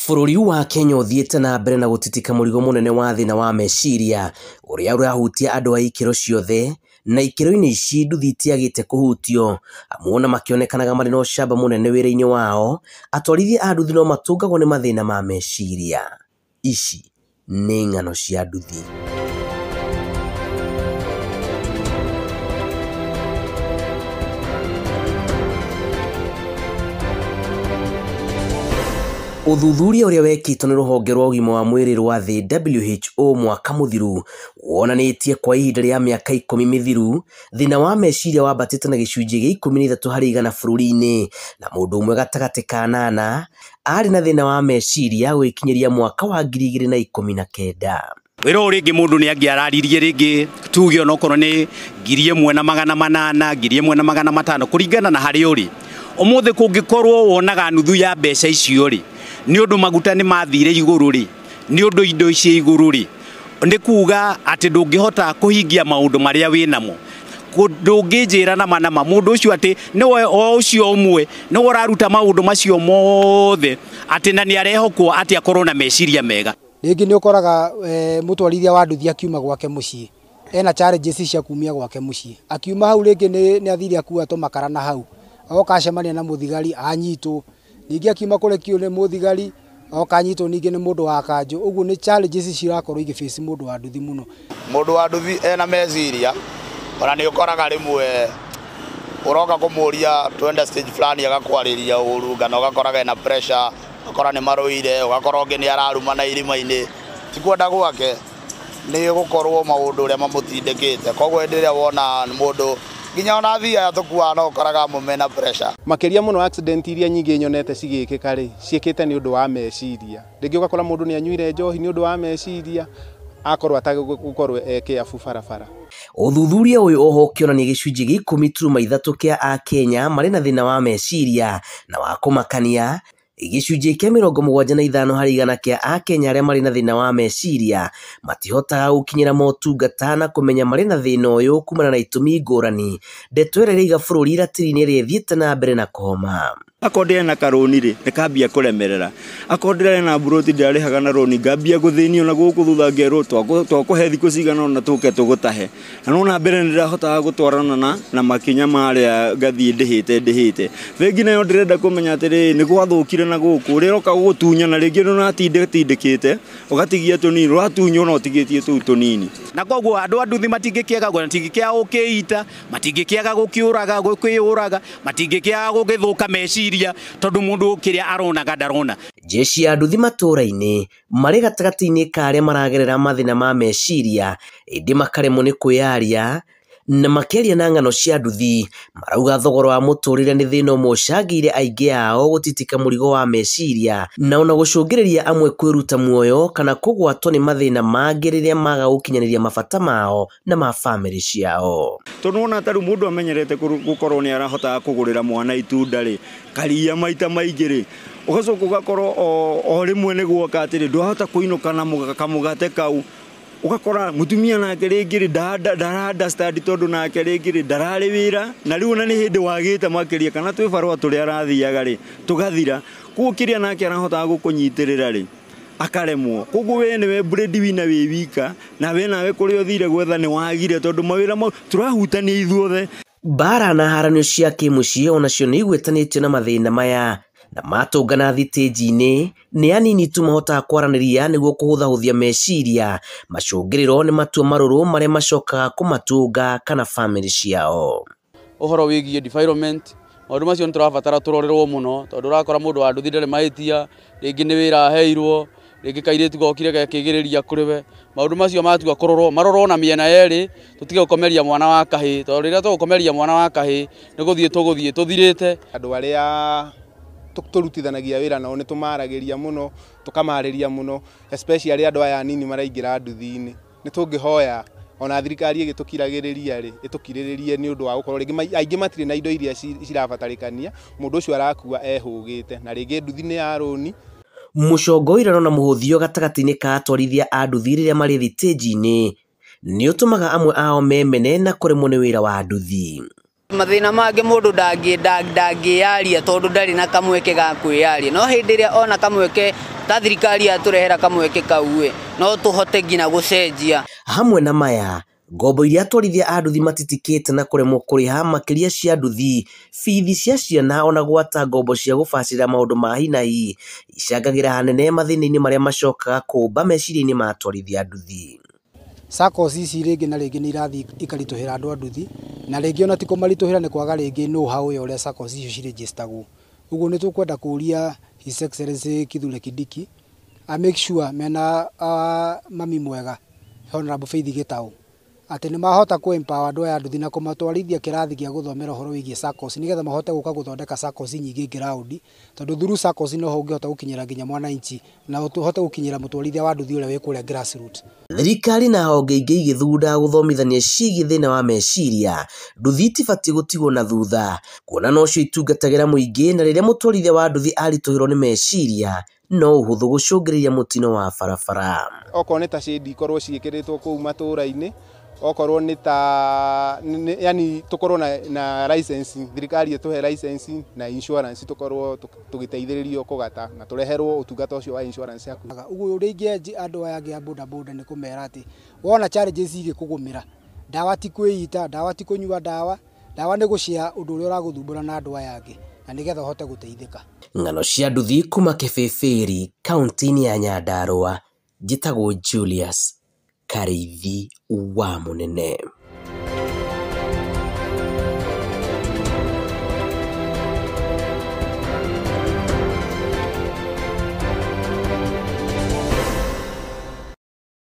Bũrũri wa Kenya ũthiĩte na mbere na gũtitika mũrigo mũnene wa thĩna wa meciria ũrĩa ũrahutia andũ a ikĩro ciothe na ikĩro-inĩ ici nduthi itiagĩte kũhutio amu ona makĩonekanaga marĩ na ũcamba mũnene wĩra-inĩ wao atwarithia a nduthi no matũngagwo nĩ mathĩna ma meciria. Ici nĩ ng'ano cia nduthi. Ũthuthuria ũrĩa wekĩtwo nĩ rũhonge rwa ũgima wa mwĩrĩ rwa thĩ WHO mwaka mũthiru wonanĩtie kwa ihinda rĩa mĩaka 10 mĩthiru thĩna wa meciria wambatĩte na gĩcunjĩ gĩa 13 harĩ igana bũrũri-inĩ na mũndũ ũmwe gatagatĩ ka 8 arĩ na thĩna wa meciria gũgĩkinyĩria mwaka wa 2019. Wĩra ũyũ rĩngĩ mũndũ nĩ angĩararirie rĩngĩ tuge onokorwo nĩ 1800 1500 kũringana na harĩa ũrĩ. Ũmũthĩ kũngĩkorwo wonaga nuthu ya mbeca icio rĩ, nĩ ũndũ maguta nĩ mathire igũrũ rĩ, nĩ ũndũ indo ici igũrũ rĩ, nĩ kuga atĩ ndũngĩhota kũhingia maũndũ marĩa wĩnamo. Ndũngĩnjĩra nama nama mũndũ ũcio atĩ nĩwe o ũcio ũmwe nĩwe ũraruta maũndũ macio mothe atĩ na nĩ arehokwo atĩ akorwo na meciria mega. Rĩngĩ nĩ ũkoraga mũtwarithia wa nduthi akiuma gwake mũciĩ ena challenges cia kumia gwake mũciĩ, akiuma hau rĩngĩ nĩ athire akua tũmakara na hau oka acemania na mũthigari anyitwo, ningĩ akiuma kũrekio nĩ mũthigari oka anyitwo ningĩ nĩ mũndũ wa kanjũ. Ũguo nĩ challenges cirakorwo igĩface mũndũ wa nduthi mũno. Mũndũ wa nduthi ena meciria ona nĩ ũkoraga rĩmwe ũroka kũmũria twende stage fulani agakwarĩria ũru kana ũgakoraga ena pressure, ũgakora nĩ marũire, ũgakora ũngĩ nĩ ararumana irima-inĩ. Ti kwenda gwake nĩ gũkorwo maũndũ ũrĩa mamũtindĩkĩte, koguo hĩndĩ ĩrĩa wona mũndũ nginya ona athii aya tũkuaga no ũkoraga amwe mena pressure. Makĩria mũno accident iria nyingĩ nyonete cigĩkĩka rĩ, ciĩkĩte nĩ ũndũ wa meciria. Rĩngĩ ũgakora mũndũ nĩ anyuire njohi nĩ ũndũ wa meciria, akorwo atagũkorwo e kĩabu barabara. Ũthuthuria ũyũ oho ũkĩonania gĩcunjĩ gĩa 10.3 kĩa Akenya marĩ na thĩna wa meciria na wa kũmakania. Gĩcunjĩ kĩa 75 harĩ igana kĩa Akenya arĩa marĩ na thĩna wa meciria matihotaga gũkinyĩra motungata na kũmenya marĩ na thĩna ũyũ kumana na itũmi ngũrani. Ndeto ĩrĩa ĩraiga bũrũri ratiri-inĩ ĩrĩa ĩthiĩte na mbere na kũhoma. Akorwo ndĩrĩ na karũni rĩ, nĩkambia kũremerera. Akorwo ndĩrarĩ na mburoti ndĩrarĩhaga na rũni, ngambia gũthĩnio na gũkũ thutha ngerwo twakũhe thikũ cigana ũna tũke tũgũtahe. Na nona mbere nĩndĩrahotaga gũtwarana na makinya marĩa ngathiĩ ndĩhĩte. Bengi nayo ndĩrenda kũmenya atĩrĩrĩ, nĩ gwathũkire na gũkũ, ũrĩa ũroka gũgũtunyana rĩngĩ nĩũratindĩkĩte, ũgatigia tũnini, ũratunywo na ũtigĩtie tũu tũnini. Na koguo andũ a nduthi matingĩkĩaga matingĩkĩaga gũkĩita, matingĩkĩaga gũkĩũraga, gũkĩũraga, matingĩkĩaga gũgĩthũka meciria tondũ mũndũ kĩrĩa aronaga ndarona. Jeshi ya nduthi matũũra-inĩ marĩ gatagatĩ-inĩ ka arĩa maragerera mathĩna ma meciria ĩndĩ makaremwo nĩ kwĩyaria na makĩaria na ng'ano cia nduthi marauga thogora wa mũtũrĩre nĩ thĩna ũmwe ũcangĩire aingĩ ao gũtitika mũrigo wa meciria na ona gũcũngĩrĩria amwe kwĩruta muoyo kana kũgwatwo nĩ mathĩna mangĩ rĩrĩa maga gũkinyanĩria mabata mao na ma bamĩrĩ ciao. Tondũ wona ta rĩu mũndũ amenyerete gũkorwo nĩ arahotaga kũgũrĩra mwana itunda rĩ, karia maita maingĩ rĩ, ũgacoka ũgakorwo o rĩmwe nĩ guoka atĩrĩ ndwahota kũinũka na kamũgate kau, ũgakora mũtumia nake rĩngĩ rĩ ndara understand tondũ nake rĩngĩ rĩ ndararĩ wĩra na rĩu ona nĩ hĩndĩ wagĩte makĩria kana twĩ barũa tũrĩa arathiaga rĩ tũgathira, koguo kĩrĩa nake arahotaga gũkũnyitĩrĩra rĩ akaremwo. Koguo we nĩwe breadwinner wĩ wika na we nawe kũrĩa ũthire gwetha nĩ wagire tondũ mawĩra mau tũrahutania ithuothe. Mbara na haranio cia kĩmũciĩ onacio nĩ igwetanĩtio na mathĩna maya na matũngana thitĩnji-inĩ nĩ anini tu mahotaga kwaranĩria nĩguo kũhũthahũthia meciria macũngĩrĩro nĩ matua marũrũ marĩa macokaga kũmatũnga kana bamĩrĩ ciao. Ũhoro wĩgiĩ defilement maũndũ macio nĩ tũrabatara tũrorerwo mũno tondũ ũrakora mũndũ wa nduthi ndarĩ mahĩtia, rĩngĩ nĩ wĩra aheirwo, rĩngĩ kairĩtu gokire gekĩgĩrĩria kũrĩ we. Maũndũ macio matua kũrorwo marorwo na mĩena yerĩ, tũtige gũkomeria mwana wa kahĩĩ tondũ rĩrĩa tũgũkomeria mwana wa kahĩĩ nĩ gũthiĩ tũgũthiĩ tũthirĩte. Andũ arĩa tũrutithanagia wĩra nao nĩ tũmaragĩria mũno, tũkamarĩria mũno, especially andũ aya anini maraingĩra nduthi-inĩ. Nĩ tũngĩhoya ona thirikari ĩgĩtũkiragĩrĩria rĩ, ĩtũkirĩrĩrie nĩ ũndũ wa gũkorwo rĩngĩ aingĩ matirĩ na indo iria cirabatarĩkania, mũndũ ũcio arakua ehũgĩte na rĩngĩ nduthi nĩ ya rũni. Mũcongoirano na mũhũthio gatagatĩ-inĩ ka atwarithia a nduthi rĩrĩa marĩ thitĩnji-inĩ nĩ ũtũmaga amwe ao memene na kũremwo nĩ wĩra wa nduthi. Mathĩna mangĩ mũndũ ndangĩyaria tondũ ndarĩ na kamweke ga kwĩyaria, no hĩndĩ ĩrĩa ona kamweke ta thirikari yatũrehera kamweke kau ĩ, no tũhote nginya gũcenjia. Hamwe na maya, ngombo iria atwarithia a nduthi matitikĩte na kũremwo kũrĩha makĩria cia nduthi, bithi cia ciana ona gwata ngombo cia gũbacĩrĩra maũndũ ma hi na hi icangagĩra hanene mathĩna-inĩ marĩa macokaga kũũmba meciria-inĩ ma atwarithia a nduthi. SACCOS ici rĩngĩ na rĩngĩ nĩ irathiĩ ikaritũhĩra andũ a nduthi, na rĩngĩ ona ti kũmaritũhĩra nĩ kwaga rĩngĩ know how ya ũrĩa SACCOS icio cirĩnjĩstagwo. Ũguo nĩ tũkwenda kũria His Excellency Kithure Kindiki a make sure mena mami mwega Honorable Faith Gitau atĩ nĩ mahota kũ empower andũ aya a nduthi na kũmatwarithia kĩrathi gĩa gũthomera ũhoro wĩgiĩ SACCOS nĩgetha mahote gũka gũthondeka SACCOS nyingĩ ground, tondũ through SACCOS noho ũngĩhota gũkinyĩra nginya mwananchi na ũhote gũkinyĩra mũtwarithia wa nduthi ũrĩa wĩ kũrĩa grassroots. Thirikari na honge ingĩ igĩthugunda gũthomithania ciĩgiĩ thĩna wa meciria, nduthi itibatiĩ gũtigwo na thutha kuona nocio itungatagĩra mũingĩ, na rĩrĩa mũtwarithia wa nduthi aritũhĩrwo nĩ meciria no ũhũthũ gũcũngĩrĩria mũtino wa barabara. Okorwo nĩ ta shade ikorwo ciĩkĩrĩtwo kũu matũra-inĩ, okorwo nĩ ta yani tũkorwo na license, thirikari ĩtũhe license na insurance, tũkorwo tũgĩteithĩrĩrio kũgata na tũreherwo ũtungata ũcio wa insurance hakuhĩ. Ũguo ũrĩa ingĩanjia andũ aya angĩ a boda boda nĩ kũmera atĩ wona challenges igĩkũgũmĩra, ndawa ti kwĩita, ndawa ti kũnyua ndawa, ndawa nĩ gũshare ũndũ ũrĩa ũragũthumbũra na andũ aya angĩ na nĩgetha ũhote gũteithĩka. Ng'ano cia nduthi kuma Kĩbĩbĩri, kaũntĩ-inĩ ya Nyandarũa, njĩtagwo Julius Karĩithi wa Mũnene.